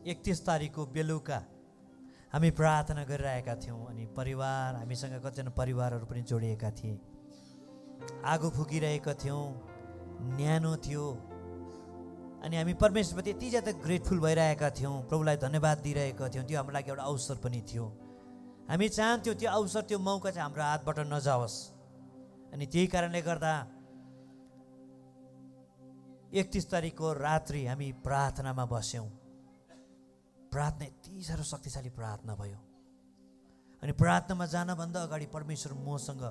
31 तारिकको बेलुका हामी प्रार्थना गरिरहेका थियौँ अनि परिवार हामीसँग कतिजना परिवारहरू पनि जोडिएका थिए। आगो फुकिरहेका थियौँ, न्यानो थियो अनि हामी परमेश्वरप्रति यति ज्यादा ग्रेटफुल भइरहेका थियौँ, प्रभुलाई धन्यवाद दिइरहेका थियौँ। त्यो हाम्रो लागि एउटा अवसर पनि थियो। हामी चाहन्थ्यौँ त्यो अवसर, त्यो मौका चाहिँ हाम्रो हातबाट नजाओस्। अनि त्यही कारणले गर्दा 31 तारिकको रात्रि हामी प्रार्थनामा बस्यौँ। प्रार्थना यति साह्रो शक्तिशाली प्रार्थना भयो। अनि प्रार्थनामा जानभन्दा अगाडि परमेश्वर मसँग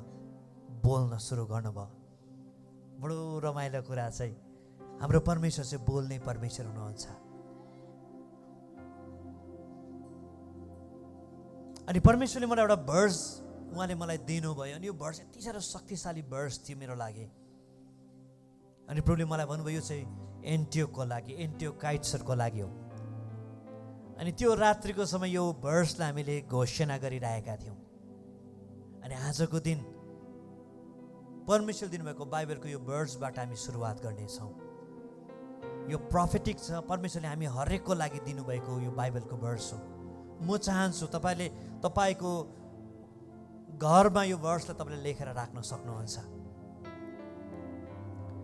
बोल्न सुरु गर्नुभयो। बडो रमाइलो कुरा चाहिँ हाम्रो परमेश्वर चाहिँ बोल्ने परमेश्वर हुनुहुन्छ। अनि परमेश्वरले मलाई एउटा भर्स उहाँले मलाई दिनुभयो अनि यो भर्स यति साह्रो शक्तिशाली भर्स थियो मेरो लागि। अनि प्रभुले मलाई भन्नुभयो यो चाहिँ एन्टियोकको लागि, एन्टियोकाइट्सहरूको लागि हो। अनि त्यो रात्रिको समय यो भर्सलाई हामीले घोषणा गरिरहेका थियौँ। अनि आजको दिन परमेश्वर दिनुभएको बाइबलको यो भर्सबाट हामी सुरुवात गर्नेछौँ। यो प्रोफेटिक छ, परमेश्वरले हामी हरेकको लागि दिनुभएको यो बाइबलको भर्स हो। म चाहन्छु तपाईँको घरमा यो भर्सलाई तपाईँले लेखेर राख्न सक्नुहुन्छ।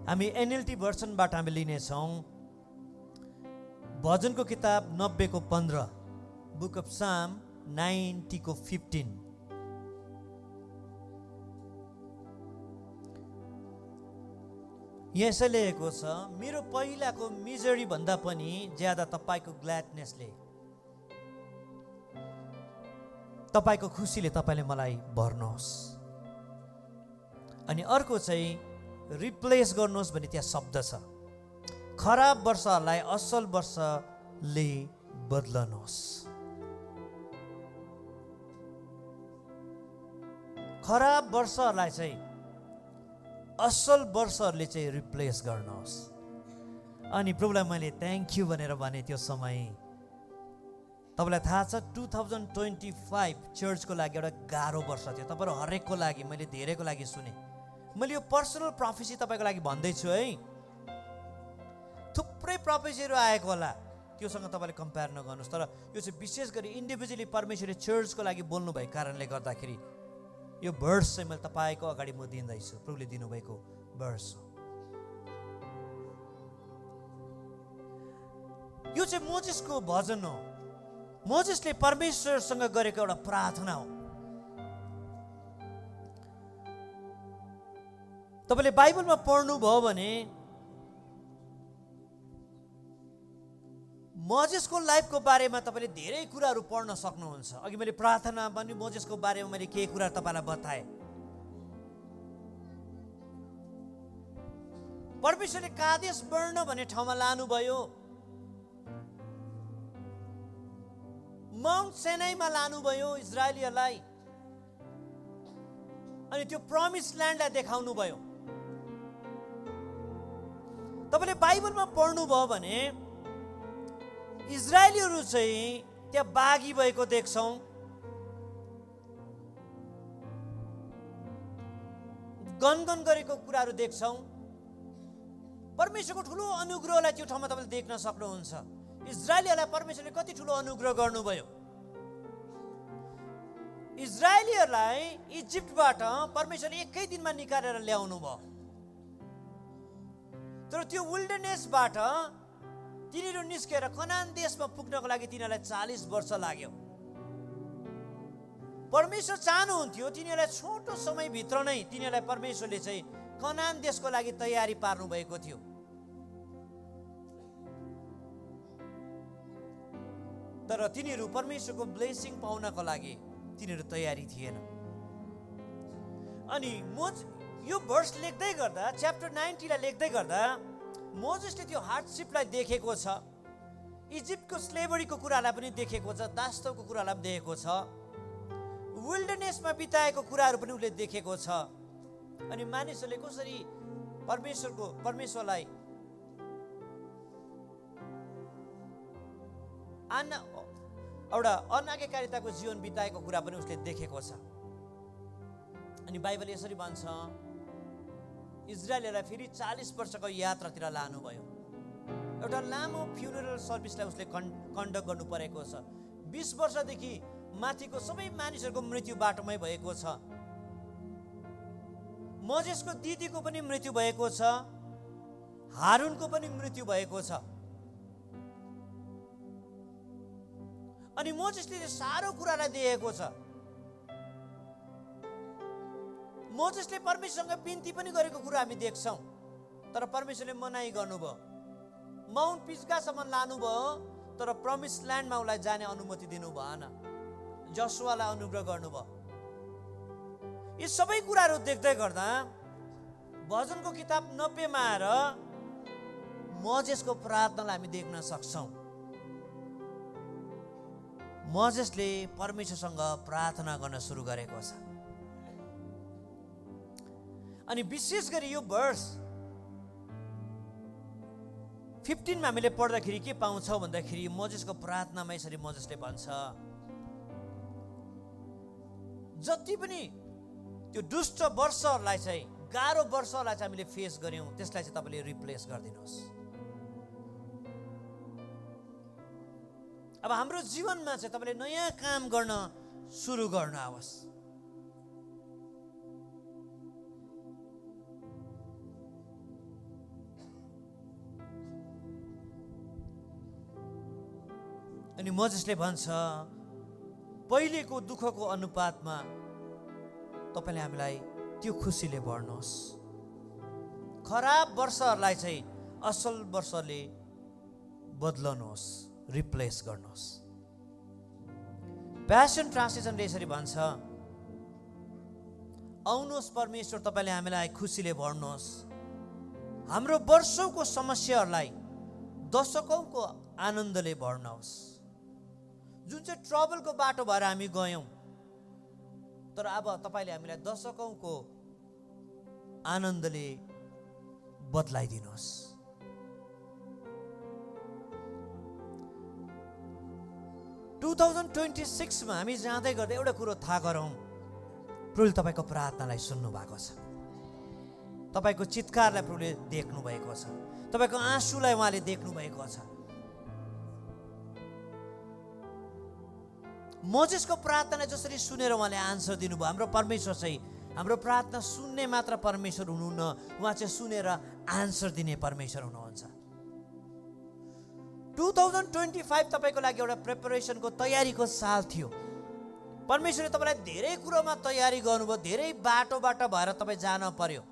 हामी एनएलटी भर्सनबाट हामी लिनेछौँ। भजनको किताब 90 को 15, बुक अफ साम 90 को 15। यसै लेखेको छ, मेरो पहिलाको मिजरी भन्दा पनि ज्यादा तपाईँको ग्ल्याडनेसले, तपाईँको खुसीले तपाईँले मलाई भर्नुहोस्। अनि अर्को चाहिँ रिप्लेस गर्नुहोस् भन्ने त्यहाँ शब्द छ। खराब वर्षहरूलाई असल वर्षले बदल्नुहोस्। खराब वर्षहरूलाई चाहिँ असल वर्षहरूले चाहिँ रिप्लेस गर्नुहोस्। अनि प्रभुलाई मैले थ्याङ्क यू भनेर भने त्यो समय तपाईँलाई थाहा छ 2025 चर्चको लागि एउटा गाह्रो वर्ष थियो। तपाईँहरू हरेकको लागि, मैले धेरैको लागि सुने। मैले यो पर्सनल प्रोफेसी तपाईँको लागि भन्दैछु है। थुप्रै प्रोफेसीहरू आएको होला, त्योसँग तपाईँले कम्पेयर नगर्नुहोस्। तर यो चाहिँ विशेष गरी इन्डिभिजुअली परमेश्वरले चर्चको लागि बोल्नु भएको कारणले गर्दाखेरि यो भर्स चाहिँ मैले तपाईँको अगाडि म दिँदैछु। प्रभुले दिनुभएको भर्स हो यो। चाहिँ मोजेसको भजन हो। मोजेसले परमेश्वरसँग गरेको एउटा प्रार्थना हो। तपाईँले बाइबलमा पढ्नुभयो भने मोजेसको लाइफको बारेमा तपाईँले धेरै कुराहरू पढ्न सक्नुहुन्छ। अघि मैले प्रार्थना पनि मोजेसको बारेमा मैले केही कुरा तपाईँलाई बताएँ। परमेश्वरले कादेश वर्ण भन्ने ठाउँमा लानुभयो, माउन्ट सेनाईमा लानुभयो इजरायलीहरूलाई, अनि त्यो प्रमिस ल्यान्डलाई देखाउनु भयो। तपाईँले बाइबलमा पढ्नुभयो भने इजरायलीहरू चाहिँ त्यहाँ बागी भएको देख्छौँ। गनगन गरेको कुराहरू देख्छौँ। परमेश्वरको ठुलो अनुग्रहलाई त्यो ठाउँमा तपाईँले देख्न सक्नुहुन्छ। इजरायलीहरूलाई परमेश्वरले कति ठुलो अनुग्रह गर्नुभयो। इजरायलीहरूलाई इजिप्टबाट परमेश्वरले एकै दिनमा निकालेर ल्याउनु भयो। तर त्यो विल्डरनेसबाट तिनीहरू निस्केर कनान देशमा पुग्नको लागि तिनीहरूलाई 40 वर्ष लाग्यो। परमेश्वर चाहनुहुन्थ्यो तिनीहरूलाई छोटो समयभित्र नै तिनीहरूलाई परमेश्वरले चाहिँ कनान देशको लागि तयारी पार्नु भएको थियो। तर तिनीहरू परमेश्वरको ब्लेसिङ पाउनको लागि तिनीहरू तयारी थिएन। अनि यो भर्स लेख्दै गर्दा, च्याप्टर 90 लाई लेख्दै गर्दा मोजेसले त्यो हार्डसिपलाई देखेको छ। इजिप्टको स्लेभरीको कुरालाई पनि देखेको छ, दासत्वको कुरालाई पनि देखेको छ, विल्डरनेसमा बिताएको कुराहरू पनि उसले देखेको छ। अनि मानिसहरूले कसरी परमेश्वरलाई एउटा अनाज्ञाकारिताको जीवन बिताएको कुरा पनि उसले देखेको छ। अनि बाइबल यसरी भन्छ इजरायललाई फेरि 40 वर्षको यात्रातिर लानुभयो। एउटा लामो फ्युनरल सर्भिसलाई उसले कन्डक्ट गर्नु परेको छ। 20 वर्षदेखि माथिको सबै मानिसहरूको मृत्यु बाटोमै भएको छ। मोजेसको दिदीको पनि मृत्यु भएको छ, हारुनको पनि मृत्यु भएको छ। अनि मोजेसले सारो कुरालाई देखेको छ। मोजेसले परमेश्वरसँग बिन्ती पनि गरेको कुरा हामी देख्छौँ, तर परमेश्वरले मनाइ गर्नुभयो। माउन्ट पिस्गासम्म लानुभयो, तर प्रमिस ल्यान्डमा उसलाई जाने अनुमति दिनु भएन। जसुवालाई अनुग्रह गर्नुभयो। यी सबै कुराहरू देख्दै गर्दा भजनको किताब 90 मा आएर मोजेसको प्रार्थनालाई हामी देख्न सक्छौँ। मोजेसले परमेश्वरसँग प्रार्थना गर्न सुरु गरेको छ। अनि विशेष गरी यो वर्ष 15 मा हामीले पढ्दाखेरि के पाउँछौँ भन्दाखेरि मोजेसको प्रार्थनामा यसरी मोजेसले भन्छ, जति पनि त्यो दुष्ट वर्षहरूलाई चाहिँ, गाह्रो वर्षहरूलाई चाहिँ हामीले फेस गर्यौँ, त्यसलाई चाहिँ तपाईँले रिप्लेस गरिदिनुहोस्। अब हाम्रो जीवनमा चाहिँ तपाईँले नयाँ काम गर्न सुरु गर्नुहोस्। अनि मोजेसले भन्छ, पहिलेको दुःखको अनुपातमा तपाईँले हामीलाई त्यो खुसीले भर्नुहोस्। खराब वर्षहरूलाई चाहिँ असल वर्षले बदल्नुहोस्, रिप्लेस गर्नुहोस्। प्यासन ट्रान्सलेसनले यसरी भन्छ, आउनुहोस् परमेश्वर, तपाईँले हामीलाई खुसीले भर्नुहोस्। हाम्रो वर्षौंको समस्याहरूलाई दशकौंको आनन्दले भर्नुहोस्। जुन चाहिँ ट्रबलको बाटो भएर हामी गयौँ, तर अब तपाईँले हामीलाई दशकौंको आनन्दले बदलाइदिनुहोस्। मा हामी जाँदै गर्दा एउटा कुरो थाहा गरौँ, प्रभुले तपाईँको प्रार्थनालाई सुन्नु भएको छ। तपाईँको चित्कारलाई प्रभुले देख्नु भएको छ। तपाईँको आँसुलाई उहाँले देख्नु भएको छ। मोजेसको प्रार्थना जसरी सुनेर उहाँले आन्सर दिनुभयो, हाम्रो परमेश्वर चाहिँ हाम्रो प्रार्थना सुन्ने मात्र परमेश्वर हुनुहुन्न, उहाँ चाहिँ सुनेर आन्सर दिने परमेश्वर हुनुहुन्छ। 2025 तपाईँको लागि एउटा प्रिपरेसनको तयारीको साल थियो। परमेश्वरले तपाईँलाई धेरै कुरोमा तयारी गर्नुभयो। धेरै बाटोबाट भएर तपाईँ जान पर्यो।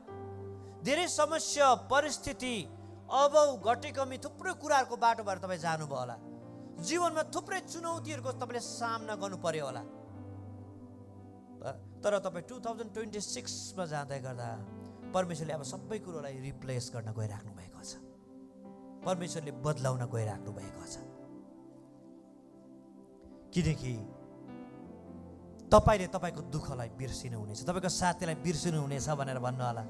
धेरै समस्या, परिस्थिति, अभाव, घटेकमी, थुप्रै कुराहरूको बाटो भएर तपाईँ जानुभयो होला। जीवनमा थुप्रै चुनौतीहरूको तपाईँले सामना गर्नु पर्यो होला। तर तपाईँ 2026 मा जाँदै गर्दा परमेश्वरले अब सबै कुरोलाई रिप्लेस गर्न गइराख्नु भएको छ। परमेश्वरले बदलाउन गइराख्नु भएको छ। किनकि तपाईँले तपाईँको दुःखलाई बिर्सिनु हुनेछ, तपाईँको साथीलाई बिर्सिनु हुनेछ भनेर भन्नु होला।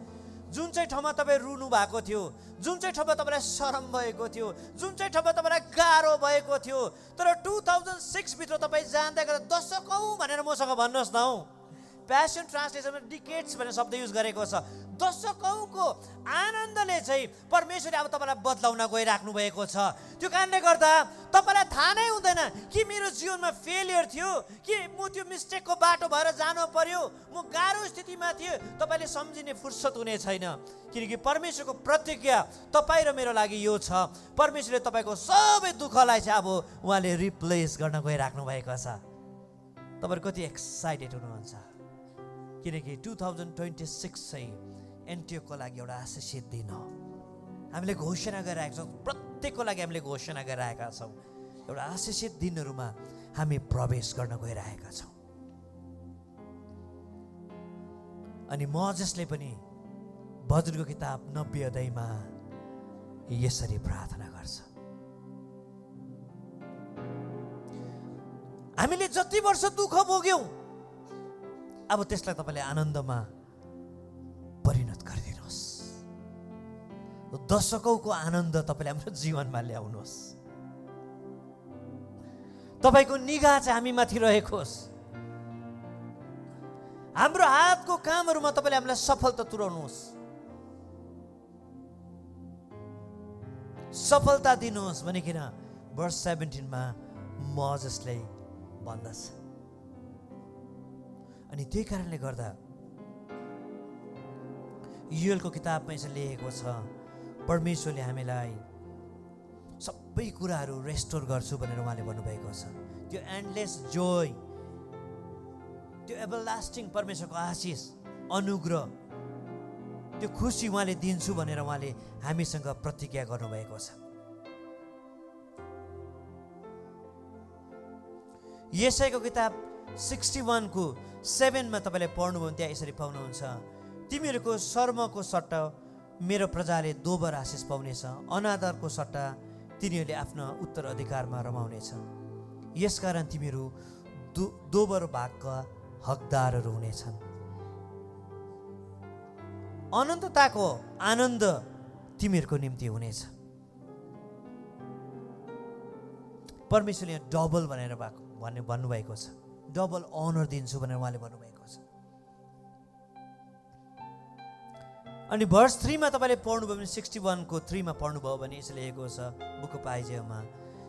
जुन चाहिँ ठाउँमा तपाईँ रुनु भएको थियो, जुन चाहिँ ठाउँमा तपाईँलाई शरम भएको थियो, जुन चाहिँ ठाउँमा तपाईँलाई गाह्रो भएको थियो, तर 2006 भित्र तपाईँ जाँदै गर्दा दशकौँ भनेर मसँग भन्नुहोस् न हौ। प्यासन ट्रान्सलेसनमा डिकेड्स भनेर शब्द युज गरेको छ। दशकौँको आनन्दले चाहिँ परमेश्वरले अब तपाईँलाई बदलाउन गइराख्नु भएको छ। त्यो कारणले गर्दा तपाईँलाई थाहा नै हुँदैन कि मेरो जीवनमा फेलियर थियो, कि म त्यो मिस्टेकको बाटो भएर जानु पर्यो, म गाह्रो स्थितिमा थिएँ। तपाईँले सम्झिने फुर्सद हुने छैन, किनकि परमेश्वरको प्रतिज्ञा तपाईँ र मेरो लागि यो छ, परमेश्वरले तपाईँको सबै दुःखलाई चाहिँ अब उहाँले रिप्लेस गर्न गइराख्नु भएको छ। तपाईँहरू कति एक्साइटेड हुनुहुन्छ? किनकि 2026 चाहिँ एन्टियोकको लागि एउटा आशिषित दिन हो। हामीले घोषणा गरिरहेका छौँ, प्रत्येकको लागि हामीले घोषणा गरिरहेका छौँ, एउटा आशिषित दिनहरूमा हामी प्रवेश गर्न गइरहेका छौँ। अनि मोजेसले पनि भजनको किताब 90 अध्यायमा यसरी प्रार्थना गर्छ, हामीले जति वर्ष दुःख भोग्यौँ अब त्यसलाई तपाईँले आनन्दमा परिणत गरिदिनुहोस्। दशकौँको आनन्द तपाईँले हाम्रो जीवनमा ल्याउनुहोस्। तपाईँको निगाह चाहिँ हामीमाथि रहेकोस्। हाम्रो हातको कामहरूमा तपाईँले हामीलाई सफलता तुल्याउनुहोस्। सफलता दिनुहोस् भनिकन वर्ष 17 मोजेसले भन्दछ। अनि त्यही कारणले गर्दा योएलको किताबमा यसो लेखेको छ, परमेश्वरले हामीलाई सबै कुराहरू रेस्टोर गर्छु भनेर उहाँले भन्नुभएको छ। त्यो एन्डलेस जोय, त्यो एभरलास्टिङ परमेश्वरको आशिष, अनुग्रह, त्यो खुसी उहाँले दिन्छु भनेर उहाँले हामीसँग प्रतिज्ञा गर्नुभएको छ। येसायाको किताब 61:7 तपाईँले पढ्नुभयो त्यहाँ यसरी पाउनुहुन्छ, तिमीहरूको शर्मको सट्टा मेरो प्रजाले दोबर आशिष पाउनेछ, अनादरको सट्टा तिनीहरूले आफ्नो उत्तराधिकारमा रमाउनेछ। यसकारण तिमीहरू दोबर भागका हकदारहरू हुनेछन्। अनन्तताको आनन्द तिमीहरूको निम्ति हुनेछ। परमेश्वरले यहाँ डबल भनेर भन्नुभएको छ, डबल अनर दिन्छु भनेर उहाँले भन्नुभएको छ। अनि भर्स 3 मा तपाईँले पढ्नुभयो भने 61:3 पढ्नुभयो भने यसो लेखेको छ बुक अफ आइजायामा,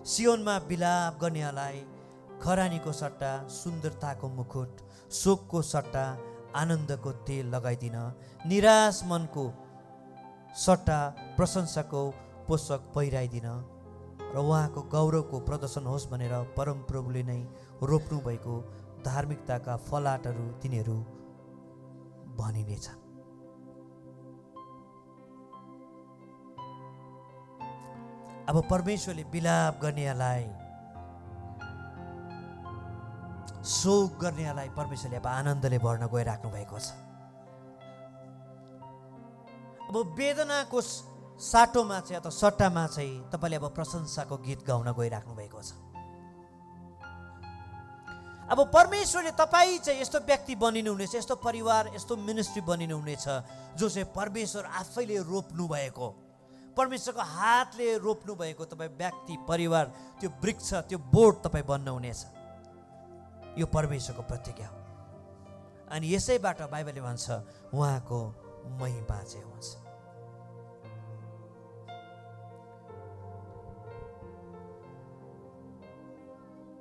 सियोनमा बिलाप गर्नेहरूलाई खरानीको सट्टा सुन्दरताको मुकुट, शोकको सट्टा आनन्दको तेल लगाइदिन, निराश मनको सट्टा प्रशंसाको पोषक पहिराइदिन र उहाँको गौरवको प्रदर्शन होस् भनेर परमप्रभुले नै रोप्नु भएको धार्मिकताका फलाटहरू तिनीहरू भनिनेछन्। अब परमेश्वरले बिलाप गर्नेहरूलाई, शोक गर्नेहरूलाई परमेश्वरले अब आनन्दले भर्न गइराख्नु भएको छ। अब वेदनाको साटोमा चाहिँ अथवा सट्टामा चाहिँ तपाईँले अब प्रशंसाको गीत गाउन गइराख्नु भएको छ। अब परमेश्वरले तपाईँ चाहिँ यस्तो व्यक्ति बनिनुहुनेछ, यस्तो परिवार, यस्तो मिनिस्ट्री बनिनुहुनेछ जो चाहिँ परमेश्वर आफैले रोप्नु भएको, परमेश्वरको हातले रोप्नु भएको तपाईँ व्यक्ति, परिवार, त्यो वृक्ष, त्यो बोट तपाईँ बन्नुहुनेछ। यो परमेश्वरको प्रतिज्ञा हो। अनि यसैबाट बाइबलले भन्छ उहाँको महिमा चाहिँ हुन्छ।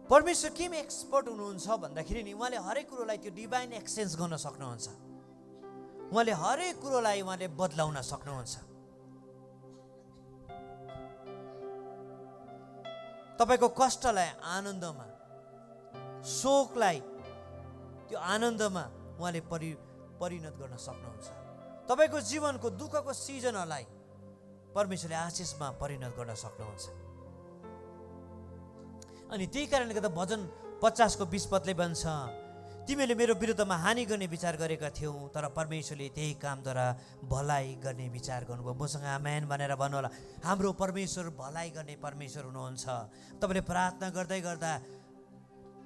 परमेश्वर केमा एक्सपर्ट हुनुहुन्छ भन्दाखेरि नि उहाँले हरेक कुरोलाई त्यो डिभाइन एक्सचेन्ज गर्न सक्नुहुन्छ। उहाँले हरेक कुरोलाई उहाँले बदलाउन सक्नुहुन्छ। तपाईँको कष्टलाई आनन्दमा, शोकलाई त्यो आनन्दमा उहाँले परिणत गर्न सक्नुहुन्छ। तपाईँको जीवनको दुःखको सिजनहरूलाई परमेश्वरले आशिषमा परिणत गर्न सक्नुहुन्छ। अनि त्यही कारणले गर्दा भजन 50:20 भन्छ, तिमीले मेरो विरुद्धमा हानि गर्ने विचार गरेका थियौ तर परमेश्वरले त्यही कामद्वारा भलाइ गर्ने विचार गर्नुभयो। मसँग आमेन भनेर भन्नु होला। हाम्रो परमेश्वर भलाइ गर्ने परमेश्वर हुनुहुन्छ। तपाईँले प्रार्थना गर्दै गर्दा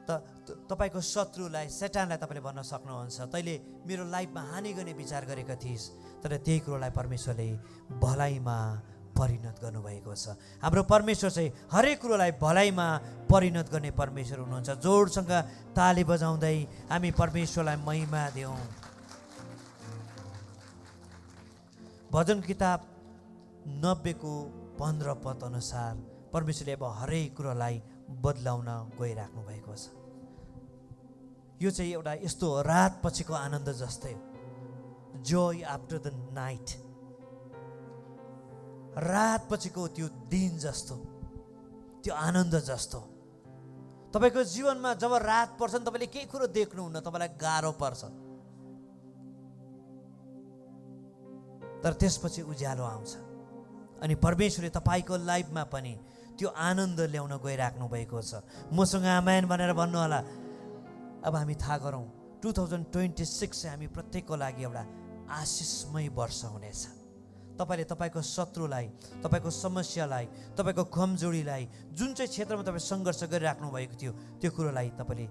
तपाईँको शत्रुलाई, शैतानलाई तपाईँले भन्न सक्नुहुन्छ, तैँले मेरो लाइफमा हानि गर्ने विचार गरेका थिइस् तर त्यही कुरोलाई परमेश्वरले भलाइमा परिणत गर्नुभएको छ। हाम्रो परमेश्वर चाहिँ हरेक कुरोलाई भलाइमा परिणत गर्ने परमेश्वर हुनुहुन्छ। जोडसँग ताली बजाउँदै हामी परमेश्वरलाई महिमा दिउँ। भजन किताब 90:15 अनुसार परमेश्वरले अब हरेक कुरोलाई बदलाउन गइराख्नु भएको छ। यो चाहिँ एउटा यस्तो रात पछिको आनन्द जस्तै हो, जोय आफ्टर द नाइट। रात पछिको त्यो दिन जस्तो, त्यो आनन्द जस्तो। तपाईँको जीवनमा जब रात पर्छ नि तपाईँले केही कुरो देख्नुहुन्न, तपाईँलाई गाह्रो पर्छ, तर त्यसपछि उज्यालो आउँछ। अनि परमेश्वरले तपाईँको लाइफमा पनि त्यो आनन्द ल्याउन गइराख्नु भएको छ। मसँग आमेन भनेर भन्नु होला। अब हामी थाहा गरौँ 2026 चाहिँ हामी प्रत्येकको लागि एउटा आशिषमय वर्ष हुनेछ। तपाईँले तपाईँको शत्रुलाई, तपाईँको समस्यालाई, तपाईँको कमजोरीलाई, जुन चाहिँ क्षेत्रमा तपाईँ सङ्घर्ष गरिराख्नु भएको थियो त्यो कुरोलाई तपाईँले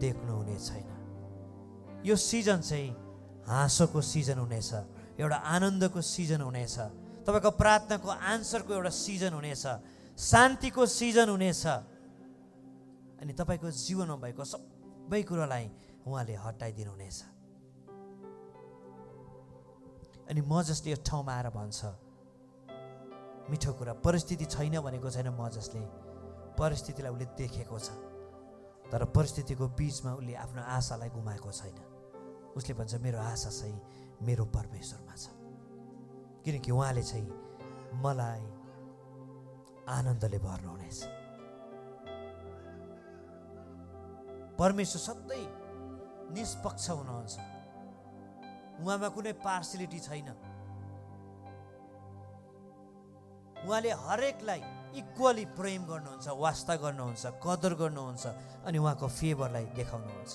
देख्नुहुने छैन। यो सिजन चाहिँ हाँसोको सिजन हुनेछ, एउटा आनन्दको सिजन हुनेछ, तपाईँको प्रार्थनाको आन्सरको एउटा सिजन हुनेछ, शान्तिको सिजन हुनेछ। अनि तपाईँको जीवनमा भएको सबै कुरोलाई उहाँले हटाइदिनुहुनेछ। अनि म जसले यो ठाउँमा आएर भन्छ मिठो कुरा, परिस्थिति छैन भनेको छैन मोजेसले, परिस्थितिलाई उसले देखेको छ, तर परिस्थितिको बिचमा उसले आफ्नो आशालाई गुमाएको छैन। उसले भन्छ मेरो आशा चाहिँ मेरो परमेश्वरमा छ, किनकि उहाँले चाहिँ मलाई आनन्दले भर्नुहुनेछ। परमेश्वर सधैँ निष्पक्ष हुनुहुन्छ, उहाँमा कुनै पार्सिलिटी छैन। उहाँले हरेकलाई इक्वली प्रेम गर्नुहुन्छ, वास्ता गर्नुहुन्छ, कदर गर्नुहुन्छ अनि उहाँको फेभरलाई देखाउनुहुन्छ।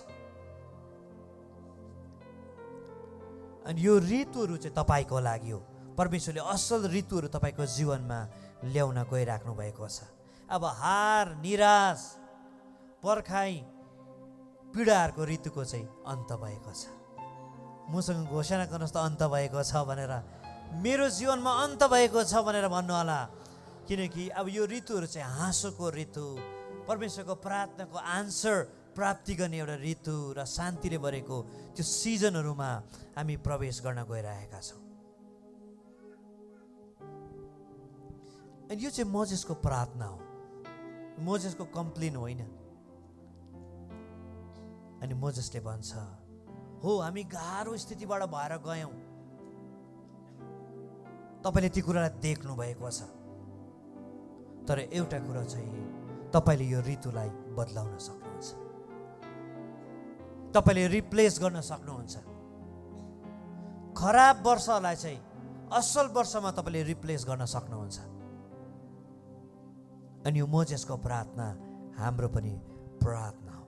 अनि यो ऋतुहरू चाहिँ तपाईँको लागि हो। परमेश्वरले असल ऋतुहरू तपाईँको जीवनमा ल्याउन गइराख्नु भएको छ। अब हार, निराश, पर्खाइ, पीडाहरूको ऋतुको चाहिँ अन्त भएको छ। मसँग घोषणा गर्नुहोस् त अन्त भएको छ भनेर, मेरो जीवनमा अन्त भएको छ भनेर भन्नु होला। किनकि अब यो ऋतुहरू चाहिँ हाँसोको ऋतु, परमेश्वरको प्रार्थनाको आन्सर प्राप्ति गर्ने एउटा ऋतु र शान्तिले भरेको त्यो सिजनहरूमा हामी प्रवेश गर्न गइरहेका छौँ। अनि यो चाहिँ मोजेसको प्रार्थना हो, मोजेसको कम्प्लेन होइन। अनि मोजेसले भन्छ हो हामी गाह्रो स्थितिबाट भएर गयौँ, तपाईँले ती कुरालाई देख्नु भएको छ, तर एउटा कुरा चाहिँ तपाईँले यो ऋतुलाई बदलाउन सक्नुहुन्छ, तपाईँले रिप्लेस गर्न सक्नुहुन्छ। खराब वर्षलाई चाहिँ असल वर्षमा तपाईँले रिप्लेस गर्न सक्नुहुन्छ। अनि यो मोजेसको प्रार्थना हाम्रो पनि प्रार्थना हो।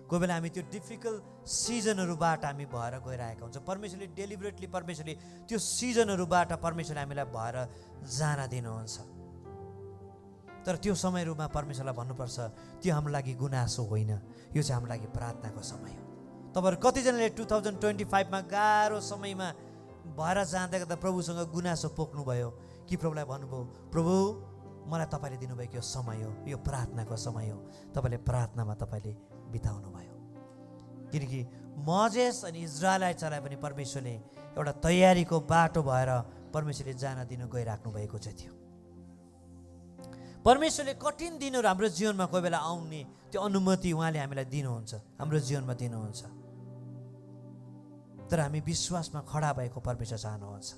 कोही बेला हामी त्यो डिफिकल्ट सिजनहरूबाट हामी भएर गइरहेका हुन्छौँ। परमेश्वरले डेलिबरेटली परमेश्वरले त्यो सिजनहरूबाट परमेश्वरले हामीलाई भएर जान दिनुहुन्छ। तर त्यो समयहरूमा परमेश्वरलाई भन्नुपर्छ त्यो हाम्रो लागि गुनासो होइन, यो चाहिँ हाम्रो लागि प्रार्थनाको समय हो। तपाईँहरू कतिजनाले 2025मा गाह्रो समयमा भएर जाँदा गर्दा प्रभुसँग गुनासो पोख्नुभयो कि प्रभुलाई भन्नुभयो प्रभु मलाई तपाईँले दिनुभएको यो समय हो, यो प्रार्थनाको समय हो, तपाईँले प्रार्थनामा तपाईँले बिताउनु भयो। किनकि मोजेस अनि इजरायललाई पनि परमेश्वरले एउटा तयारीको बाटो भएर परमेश्वरले जान दिनु गइराख्नु भएको चाहिँ थियो। परमेश्वरले कठिन दिनहरू हाम्रो जीवनमा कोही बेला आउने त्यो अनुमति उहाँले हामीलाई दिनुहुन्छ, हाम्रो जीवनमा दिनुहुन्छ। तर हामी विश्वासमा खडा भएको परमेश्वर चाहनुहुन्छ,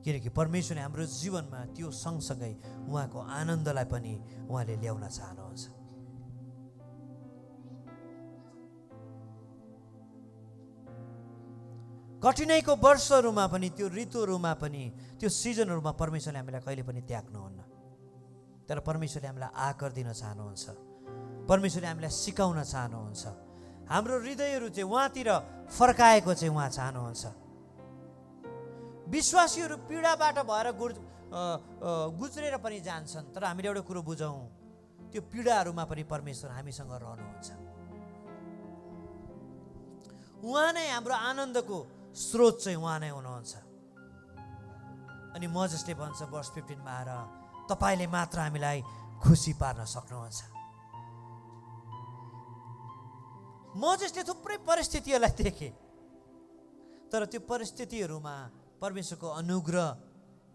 किनकि परमेश्वरले हाम्रो जीवनमा त्यो सँगसँगै उहाँको आनन्दलाई पनि उहाँले ल्याउन चाहनुहुन्छ। कठिनाइको वर्षहरूमा पनि, त्यो ऋतुहरूमा पनि, त्यो सिजनहरूमा परमेश्वरले हामीलाई कहिले पनि त्याग्नुहुन्न। तर परमेश्वरले हामीलाई आकर दिन चाहनुहुन्छ, परमेश्वरले हामीलाई सिकाउन चाहनुहुन्छ। हाम्रो हृदयहरू चाहिँ उहाँतिर फर्काएको चाहिँ उहाँ चाहनुहुन्छ। विश्वासीहरू पीडाबाट भएर गुज्रेर पनि जान्छन्, तर हामीले एउटा कुरो बुझौँ, त्यो पीडाहरूमा पनि परमेश्वर हामीसँग रहनुहुन्छ। उहाँ नै हाम्रो आनन्दको स्रोत चाहिँ उहाँ नै हुनुहुन्छ। अनि मोजेसले भन्छ वर्ष 15मा आएर तपाईँले मात्र हामीलाई खुसी पार्न सक्नुहुन्छ। मोजेसले थुप्रै परिस्थितिहरूलाई देखे, तर त्यो परिस्थितिहरूमा परमेश्वरको अनुग्रह,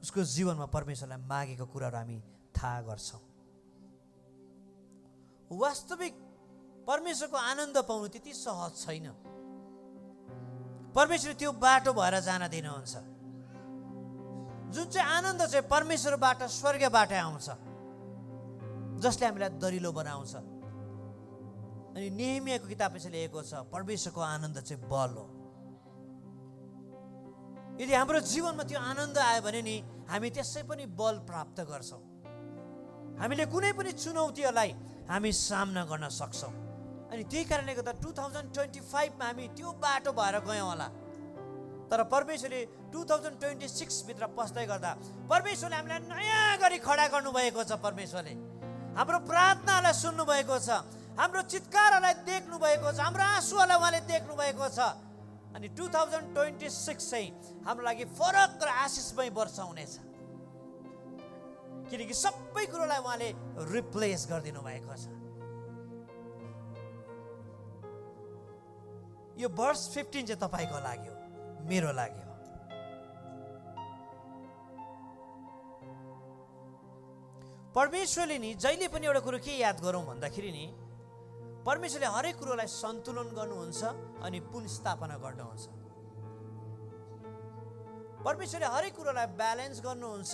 उसको जीवनमा परमेश्वरलाई मागेको कुराहरू हामी थाहा गर्छौँ। वास्तविक परमेश्वरको आनन्द पाउनु त्यति सहज छैन। परमेश्वरले त्यो बाटो भएर जान दिनुहुन्छ, जुन चाहिँ आनन्द चाहिँ परमेश्वरबाट, स्वर्गबाट आउँछ, जसले हामीलाई दरिलो बनाउँछ। अनि नेहमियाको किताबमा चाहिँ लेखेको छ परमेश्वरको आनन्द चाहिँ बल हो। यदि हाम्रो जीवनमा त्यो आनन्द आयो भने नि हामी त्यसै पनि बल प्राप्त गर्छौँ। हामीले कुनै पनि चुनौतीहरूलाई हामी सामना गर्न सक्छौँ। अनि त्यही कारणले गर्दा 2025मा हामी त्यो बाटो भएर गयौँ होला, तर परमेश्वरले 2026 भित्र पस्दै गर्दा परमेश्वरले हामीलाई नयाँ गरी खडा गर्नुभएको छ। परमेश्वरले हाम्रो प्रार्थनालाई सुन्नुभएको छ, हाम्रो चित्कारहरूलाई देख्नु भएको छ, हाम्रो आँसुहरूलाई उहाँले देख्नु भएको छ। अनि 2026 चाहिँ हाम्रो लागि फरक र आशिषमय वर्ष हुनेछ, किनकि सबै कुरोलाई उहाँले रिप्लेस गरिदिनु भएको छ। यो वर्ष 15 चाहिँ तपाईँको लागि हो, मेरो लागि हो। परमेश्वरले नि जहिले पनि एउटा कुरो के याद गरौँ भन्दाखेरि नि परमेश्वरले हरेक कुरोलाई सन्तुलन गर्नुहुन्छ अनि पुनर्स्थापना गर्नुहुन्छ। परमेश्वरले हरेक कुरोलाई ब्यालेन्स गर्नुहुन्छ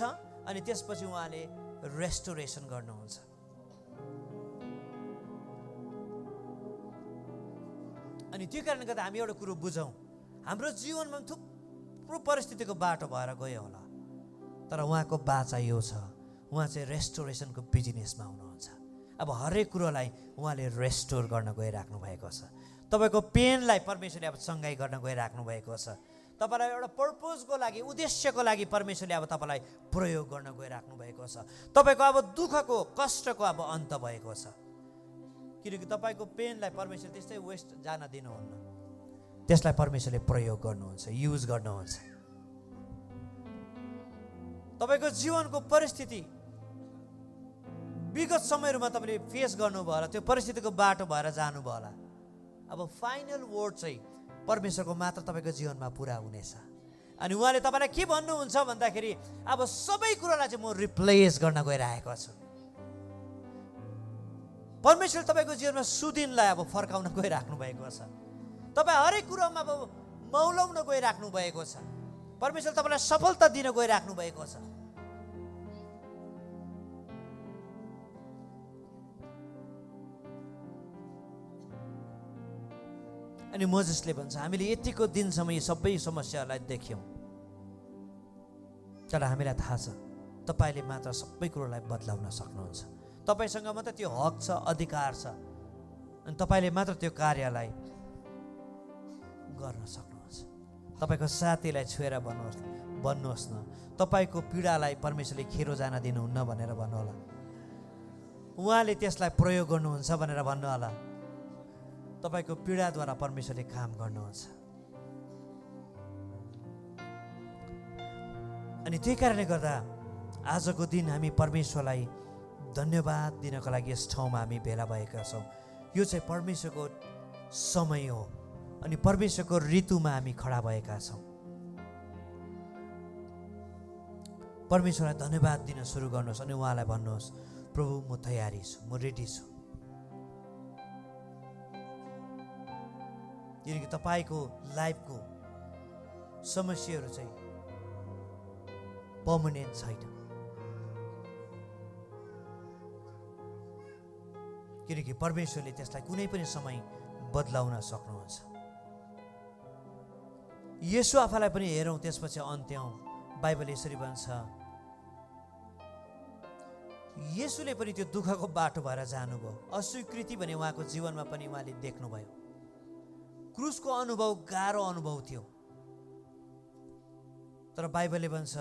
अनि त्यसपछि उहाँले रेस्टोरेसन गर्नुहुन्छ। अनि त्यो कारणले गर्दा हामी एउटा कुरो बुझौँ, हाम्रो जीवनमा थुप्रो परिस्थितिको बाटो भएर गयो होला, तर उहाँको बाचा यो छ, उहाँ चाहिँ रेस्टोरेसनको बिजनेसमा हुनुहुन्छ। अब हरेक कुरोलाई उहाँले रेस्टोर गर्न गइराख्नु भएको छ। तपाईँको पेनलाई परमेश्वरले अब सँगाइ गर्न गइराख्नु भएको छ। तपाईँलाई एउटा पर्पजको लागि, उद्देश्यको लागि परमेश्वरले अब तपाईँलाई प्रयोग गर्न गइराख्नु भएको छ। तपाईँको अब दुःखको, कष्टको अब अन्त भएको छ, किनकि तपाईँको पेनलाई परमेश्वर त्यस्तै वेस्ट जान दिनुहुन्न, त्यसलाई परमेश्वरले प्रयोग गर्नुहुन्छ, युज गर्नुहुन्छ। तपाईँको जीवनको परिस्थिति विगत समयहरूमा तपाईँले फेस गर्नुभयो होला, त्यो परिस्थितिको बाटो भएर जानुभयो होला। अब फाइनल वर्ड चाहिँ परमेश्वरको मात्र तपाईँको जीवनमा पुरा हुनेछ। अनि उहाँले तपाईँलाई के भन्नुहुन्छ भन्दाखेरि अब सबै कुरालाई चाहिँ म रिप्लेस गर्न गइरहेको छु। परमेश्वर तपाईँको जीवनमा सुदिनलाई अब फर्काउन गइराख्नु भएको छ। तपाईँ हरेक कुरामा अब मौलाउन गइराख्नु भएको छ। परमेश्वर तपाईँलाई सफलता दिन गइराख्नु भएको छ। अनि मोजेसले भन्छ हामीले यतिको दिनसम्म यी सबै समस्याहरूलाई देख्यौँ, तर हामीलाई थाहा छ तपाईँले मात्र सबै कुरोलाई बदलाउन सक्नुहुन्छ। तपाईँसँग मात्र त्यो हक छ, अधिकार छ, अनि तपाईँले मात्र त्यो कार्यलाई गर्न सक्नुहुन्छ। तपाईँको साथीलाई छोएर भन्नुहोस् न, तपाईँको पीडालाई परमेश्वरले खेरो जान दिनुहुन्न भनेर भन्नुहोला। उहाँले त्यसलाई प्रयोग गर्नुहुन्छ भनेर भन्नुहोला। तपाईँको पीडाद्वारा परमेश्वरले काम गर्नुहुन्छ। अनि त्यही कारणले गर्दा आजको दिन हामी परमेश्वरलाई धन्यवाद दिनको लागि यस ठाउँमा हामी भेला भएका छौँ। यो चाहिँ परमेश्वरको समय हो अनि परमेश्वरको ऋतुमा हामी खडा भएका छौँ। परमेश्वरलाई धन्यवाद दिन सुरु गर्नुहोस् अनि उहाँलाई भन्नुहोस्, प्रभु म तयारी छु, म रेडी छु। किनकि तपाईँको लाइफको समस्याहरू चाहिँ पर्मनेन्ट छैन, किनकि परमेश्वरले त्यसलाई कुनै पनि समय बदलाउन सक्नुहुन्छ। येशू आफूलाई पनि हेरौँ, त्यसपछि अन्त्यौँ। बाइबल यसरी भन्छ, येशूले पनि त्यो दुःखको बाटो भएर जानुभयो। अस्वीकृति भने उहाँको जीवनमा पनि उहाँले देख्नुभयो। क्रुसको अनुभव गाह्रो अनुभव थियो, तर बाइबलले भन्छ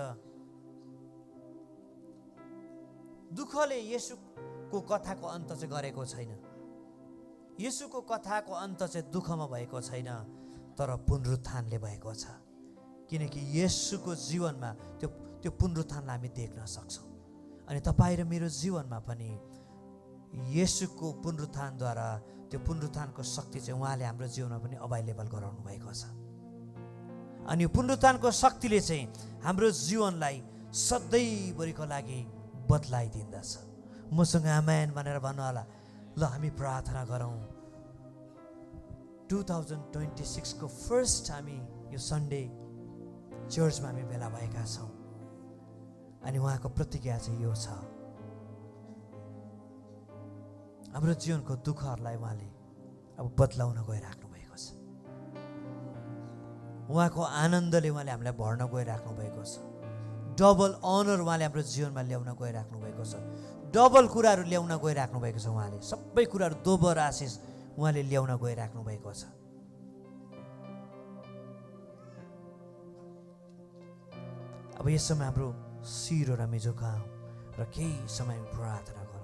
दुःखले येशूको कथाको अन्त चाहिँ गरेको छैन। येशूको कथाको अन्त चाहिँ दुःखमा भएको छैन, तर पुनरुत्थानले भएको छ। किनकि येशूको जीवनमा त्यो पुनरुत्थानलाई हामी देख्न सक्छौँ। अनि तपाईँ र मेरो जीवनमा पनि येशूको पुनरुत्थानद्वारा त्यो पुनरुत्थानको शक्ति चाहिँ उहाँले हाम्रो जीवनमा पनि अभाइलेबल गराउनु भएको छ। अनि यो पुनरुत्थानको शक्तिले चाहिँ हाम्रो जीवनलाई सधैँभरिको लागि बदलाइदिँदछ। मसँग आमेन भनेर भन्नु होला। ल हामी प्रार्थना गरौँ। 2026 को फर्स्ट हामी यो सन्डे चर्चमा हामी भेला भएका छौँ। अनि उहाँको प्रतिज्ञा चाहिँ यो छ, हाम्रो जीवनको दुःखहरूलाई उहाँले अब बदलाउन गइराख्नु भएको छ। उहाँको आनन्दले उहाँले हामीलाई भर्न गइराख्नु भएको छ। डबल अनर उहाँले हाम्रो जीवनमा ल्याउन गइराख्नु भएको छ। डबल कुराहरू ल्याउन गइराख्नु भएको छ। उहाँले सबै कुराहरू दोबर आशिष उहाँले ल्याउन गइराख्नु भएको छ। अब यस समय हाम्रो शिरहरू हामी झुकाऊँ र केही समय प्रार्थना गरौँ।